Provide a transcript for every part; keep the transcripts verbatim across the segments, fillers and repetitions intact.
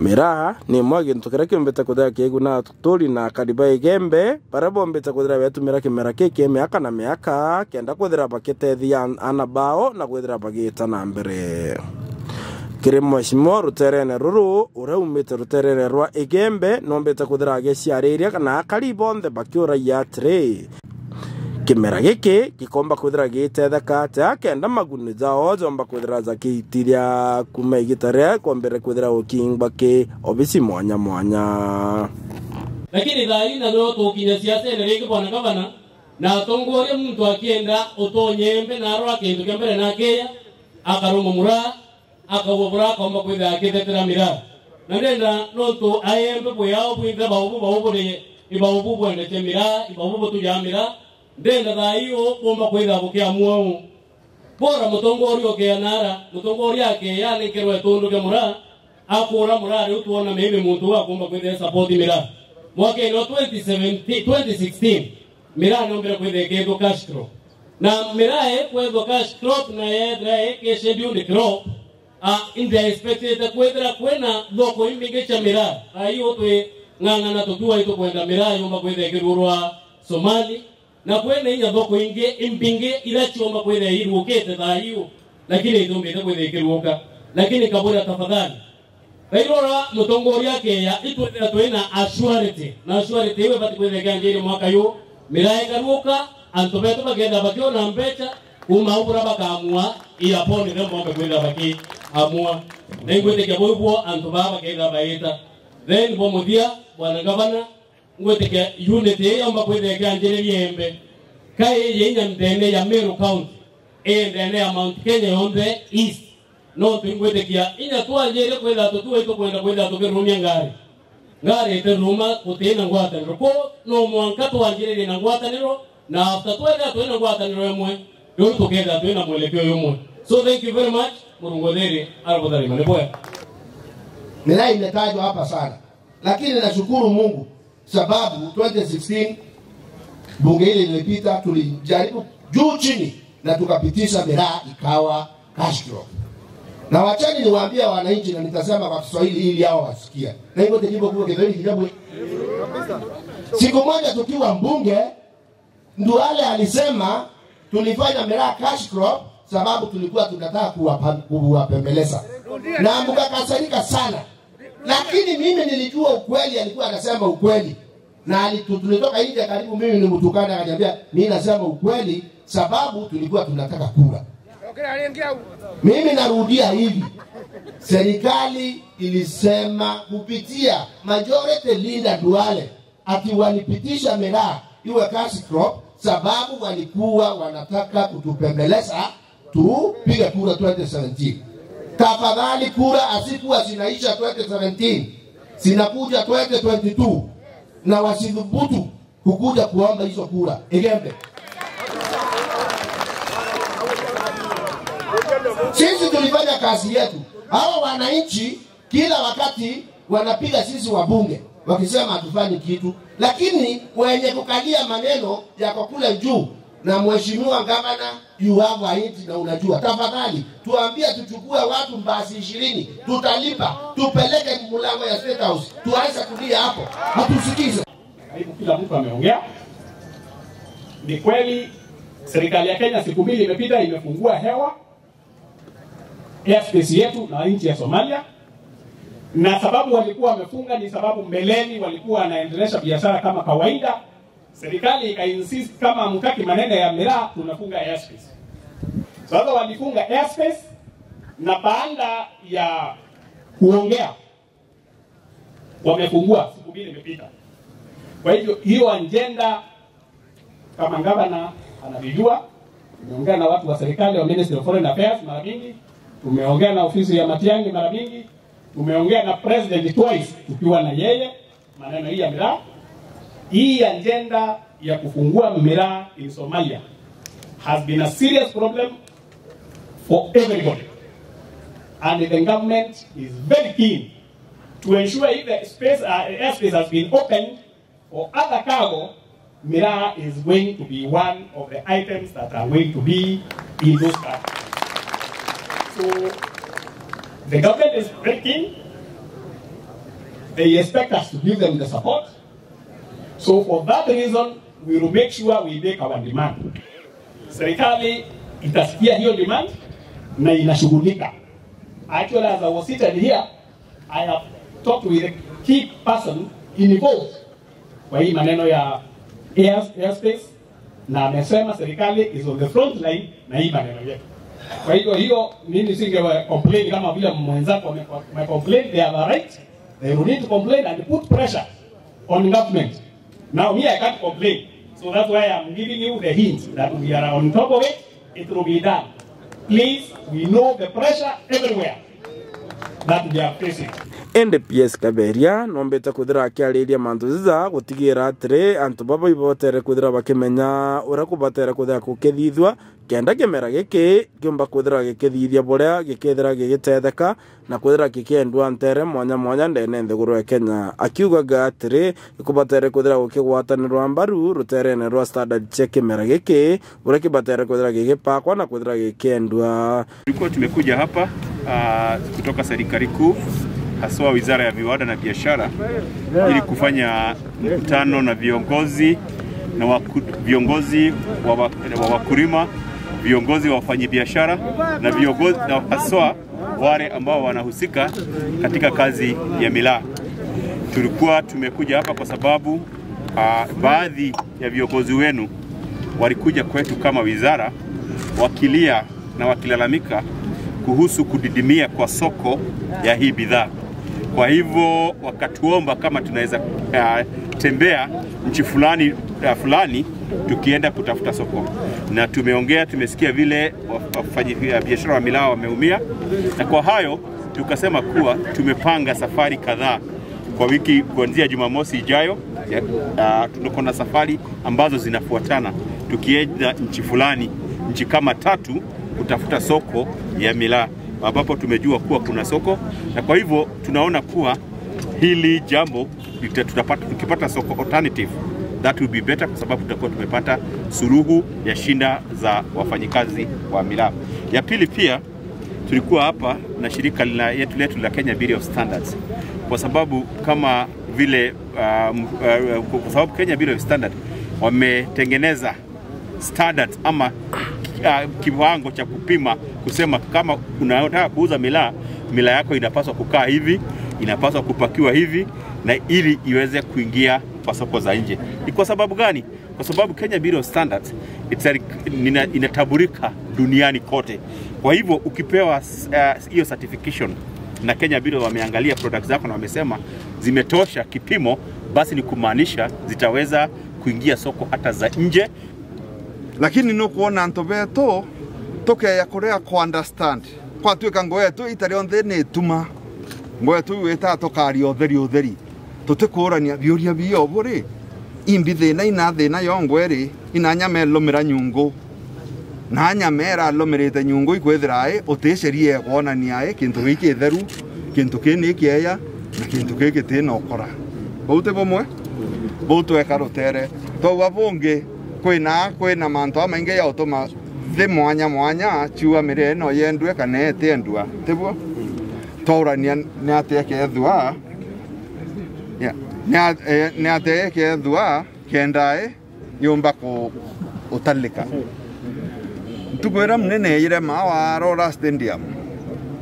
Miraa ni imwe ya gintu kiria kiumbite kwithira kiiguna aturi na akari ba Igembe, baria boombite kwithira beetumira kimera giki miaka na miaka, kenda kwithira bakitethia an-, ana bao na kwithira bagiita na mbere. Kiri Mheshimiwa ruteerene ruru, uria uumite ruteerene rwa Igembe, noombite kwithira agiciariria na akari bonthe bakiuragia atiri, kimera giki gikomba kwithira gitetheka atia kenda maguni jao jomba kwithira jakiitiria kuuma igita riria kombere kwithira gukingwa ki obisi mwanya mwanya. Lakini thaa ii nario tukinya siasene ringi, bwana gavana, na atongoria, muntu akienda utonye embe na arora kintu kia mbere na akiya, akaruma muraa, akauga bura akomba kwithira akitetera miraa. Na ndenda nontu aembe bwi ao bwinthe baubu, baubu ri, ibaubu bwendetie miraa, ibaubu butujaa miraa, ndenda thaa ii uu bumba kwithira bukiamua uu. Bora mutongoria ukeanara, mutongoria akeya anenkerwe tundu kia muraa, akura muraa, riu twona maybe muntu uu akumba kwithira support miraa. Mwakene wa twenty seventeen, twenty sixteen, miraa niombire kwithira ikethwa cash crop. Na miraa ikwethwa cash crop na yethira iki scheduled crop, ah, inde expectete kwithira kwina thoko imbingi cia miraa. Thaa ii uu twi ng'ang'ana tukiuga itukwenda miraa yumba kwithira ikirurwa Somali, na kwina inya thoko ingi imbingi iria ciumba kwithira irukite thaa ii uu, lakini itiumbite kwithira ikiruka. Lakini kabwira tafadhali, thairora mutongoria akeya, itwithira twina assurity, na assurity iu ibati kwithira ikianjiria mwaka yu, miraa ikaruka, antu betu bakethira bakiona mbeca kuuma au buria bakaamua, iaponi them bombe kwithira bakiamua. Na ingwitikia buu buo antu baa bakethira baita. Then bwa muthia, bwana gavana, ngwitikia unit ii yomba kwithira ikianjiriria Igembe, kai iji inya ndeene ya Meru County, ii ndeene ya Mount Kenya yonthe East. Nontu ingwitikia inya twanjirie kwithira tutua itukwenda kwithira tukirumia ngari. Ngari itiruma gutina ngwataniro. Kuu no mwanka twanjiririe na ngwataniro, na after twethira twina ngwataniro imwe, riu tukethira twina mwelekeo jumwe. So thank you very much. Murungu thiri arabutharima. Ni bwega. Miraa imetajwa hapa sana, lakini nashukuru Mungu sababu twenty sixteen bunge ile ilipita, tulijaribu juu chini na tukapitisha miraa ikawa cash crop. Na wacheni niwaambie wananchi, na nitasema kwa Kiswahili ili hao wasikia. Na hivyo ndivyo kwa Kiswahili kijabu. Siku moja tukiwa mbunge, Nduale alisema tulifanya miraa cash crop sababu tulikuwa tunataka kuwapa-, kuwapembeleza. Na mkakasirika sana. Lakini mimi nilijua ukweli, alikuwa anasema ukweli. Na alitu-, tulitoka nje karibu mimi nimtukane, akaniambia, "Mimi nasema ukweli sababu tulikuwa tunataka kura." Mimi narudia hivi. Serikali ilisema kupitia majority leader Nduale ati walipitisha miraa iwe cash crop sababu walikuwa wanataka kutupembeleza tupige kura twenty seventeen. Tafadhali, kura hazikuwa zinaisha twenty seventeen, zinakuja twenty twenty-two, na wasithubutu kukuja kuomba hizo kura. Igembe. Sisi tulifanya kazi yetu. Hawa wananchi kila wakati wanapiga sisi wabunge wakisema hatufanyi kitu, lakini wenye kukalia maneno yako kule juu, na mheshimiwa gavana, you have a hit na unajua. Tafadhali, tuambie tuchukue watu mbasi ishirini, tutalipa, tupeleke mlango ya State House, tuanze kulia hapo, hatusikize. Karibu kila mtu ameongea. Ni kweli, serikali ya Kenya siku mbili imepita imefungua hewa, airspace yetu na nchi ya Somalia, na sababu walikuwa wamefunga ni sababu mbeleni walikuwa wanaendelesha biashara kama kawaida. Serikali ika insist, kama hamtaki maneno ya miraa, tunafunga airspace. Sasa walifunga airspace, na baada ya kuongea, wamefungua siku mbili imepita. Kwa hivyo, hiyo agenda, kama gavana anavijua, tumeongea na watu wa serikali wa Ministry of Foreign Affairs mara mingi, tumeongea na ofisi ya Matiang'i mara mingi, tumeongea na president twice tukiwa na yeye, maneno hii ya miraa. Hii agenda ya kufungua miraa in Somalia has been a serious problem for everybody. And the government is very keen to ensure if the space, uh, airspace has been opened for other cargo, miraa is going to be one of the items that are going to be in those cargo. So the government is very keen. They expect us to give them the support. So for that reason, we will make sure we make our demand. Serikali itasikia hiyo demand na inashughulika. Actually, as I was seated here, I have talked with the key person involved kwa hii maneno ya air, airspace, na amesema serikali is on the front line na hii maneno yetu. Kwa hivyo hiyo, mimi singe complain kama vile mwenzako ame-, ame complain, they have a right, they will need to complain and put pressure on government. Now me, I can't complain. So that's why I'm giving you the hint that we are on top of it. It will be done. Please, we know the pressure everywhere that we are facing. Indi P S Kaberia nombite kwithira akiariria mantu jaja gutigira atiri antu baba ibotere kwithira bakimenya uria kubatere kwithira gukithithua, kenda kimera giki kiumba kwithira gikithithia buria gikithira gigitetheka na kwithira gikiendua ntere mwanya mwanya ndene nthiguru ya Kenya. Akiugaga atiri, ikubatere kwithira gukigwatanirwa mbaru ruterene rwa standard cia kimera giki, buria kibatere kwithira gigipakwa na kwithira gikiendua. Tulikuwa tumekuja hapa, ah, kutoka serikali kuu, haswa Wizara ya Viwanda na Biashara, ili kufanya mkutano na viongozi na waku-, viongozi wa wa-, wa wakulima, viongozi wa wafanyabiashara na viongozi na haswa wale ambao wanahusika katika kazi ya miraa. Tulikuwa tumekuja hapa kwa sababu, ah, baadhi ya viongozi wenu walikuja kwetu kama wizara wakilia na wakilalamika kuhusu kudidimia kwa soko ya hii bidhaa. Kwa hivyo wakatuomba kama tunaweza, ah, tembea nchi fulani, ah, fulani tukienda kutafuta soko. Na tumeongea, tumesikia vile wa-, wafanyi-, biashara wa miraa wameumia. Na kwa hayo tukasema kuwa tumepanga safari kadhaa kwa wiki kuanzia Jumamosi ijayo. Ya, ah, tuko na safari ambazo zinafuatana, tukienda nchi fulani, nchi kama tatu, kutafuta soko ya miraa, ambapo tumejua kuwa kuna soko, na kwa hivyo tunaona kuwa hili jambo lita-, tutapata, tukipata soko alternative, that will be better, kwa sababu tutakuwa tumepata suluhu ya shida za wafanyikazi wa miraa. Ya pili pia, tulikuwa hapa na shirika la, yetu, letu la Kenya Bureau of Standards, kwa sababu kama vile, um, uh, kwa sababu Kenya Bureau of Standard wametengeneza standards ama, uh, kiwango cha kupima, kusema kama unataka kuuza miraa, miraa yako inapaswa kukaa hivi, inapaswa kupakiwa hivi, na ili iweze kuingia kwa soko za nje. Ni kwa sababu gani? Kwa sababu Kenya Bureau of Standards, it's a, nina-, inatambulika duniani kote. Kwa hivyo ukipewa, uh, hiyo certification na Kenya Bureau, wameangalia products zako na wamesema zimetosha kipimo, basi ni kumaanisha zitaweza kuingia soko hata za nje. Lakini nukwona antu betu tukeya kuria ku understand, kwatuika ngoo yetu ita rionthe ni ituma. Ngoo yetu iu itaa tukaria utheri utheri. Tutikuurania biuria bio buri, imbi thina ina thina yo ngweri, ina nyama ilumira nyungu. Na nyama iralumirite nyungu ikwithira ai, uti sheria ikwonania ai, kintu giki kitheru, kintu kii ni kieya, na kintu giki kiti na ukora. Bau ti bumwe? Bau tweka rutere. Twauga bungi, kwina, kwina mantu amaingi ya utuma thi mwanya mwanya, ciua miraa ino yendue kana itiendua. Ti buo? Twaurania ni atia kethua, ya, ni a-, eh, ni atia gikethua kenda i yumba ku-, utalika. Ntuku iria munene ire maa wa Arora Stadium,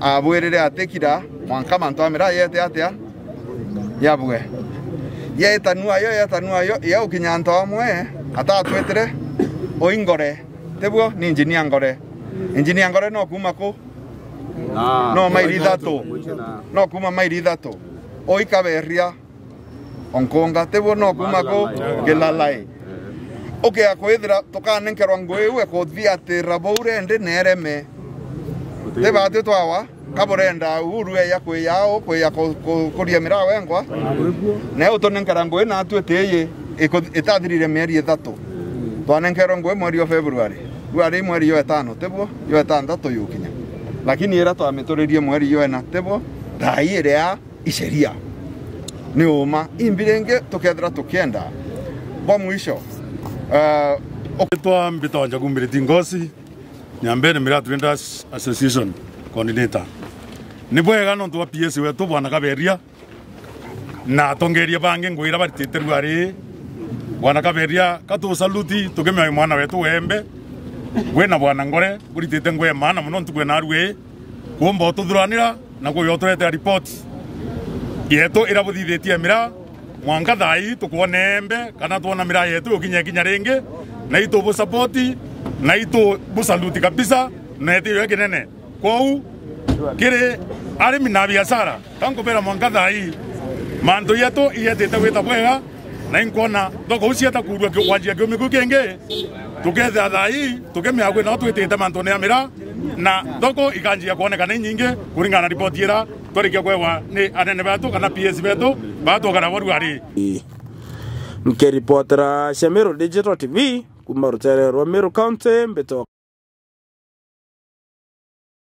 abwirire atikira mwanka mantu a miraa yete atia? Yabwe. Yetanua yo, yetanua yo, yaukinya antu amwe, atatwitire, oi ngore. Ti buo? Ni engineer ngore. Engineer ngore no kuma ku? Ah, no, maili ithatu. No kuma maili ithatu. Oi Kaberia, o nkunga, ti buo? No kuma ku? Gilalai. Ukea kwithira tukanenkerwa ngui iu ekuthiatira bau rendi nereme. Ti bati twawa, kaburenda Uhuru eya kwiya au, kwiya ku-, ku-, kuria miraa wengwa. Na utunenkera ngui na atwi tiyi, iku-, itathirire mieri ithatu. Twanenkerwa ngui mweri wa February. Riu ari mweri yo etano, ti buo? Yo etantatu yukinya. Lakini ira twamituririe mweri yo ena, ti buo? Thaa ii iria isheria. Ni uma. Imbi ringi tukethira tukienda. Bwa mwisho, eh, ok- Mbitwa, mbitwa Njagu Mbiriti Ngosi, Nyambene Miraa Traders Association Coordinator. Ni bwega nontu bwa P S wetu Bwana Kaberia, Na atongeria bangi ngwira baritite ruari, bwana Kaberia, katusaluti tukimea mwana wetu wembe, we na bwana Ngore, buritite ngwe maana muno ntuku na rue, kuomba ututhuranira na kuya uturetera ripoti yetu ira buthithitie mira, mwanka thaa ii tukwona embe kana twona mira yetu ukinya ikinya ringi, na itubusapoti, na itubusaluti kabisa, na itiyo kinene. Kwou, kiri arimi na biashara, ka nkubera mwanka thaa ii, mantu yetu iyetite gwita bwega, na inkwona thoko iu cieta kuurua ki-, kwanjia kiumia kiu kingi, tukethira thaa ii, tukimea kwina twitite mantune ya mira, na thoko ikanjia kwonekana inyingi kuringana na ripoti ira twarikia kwewa ni anene betu kana P S betu, batwokana baruari. Nkiripotera cia Meru Digital T V kuma rutere rwa Meru County, mbito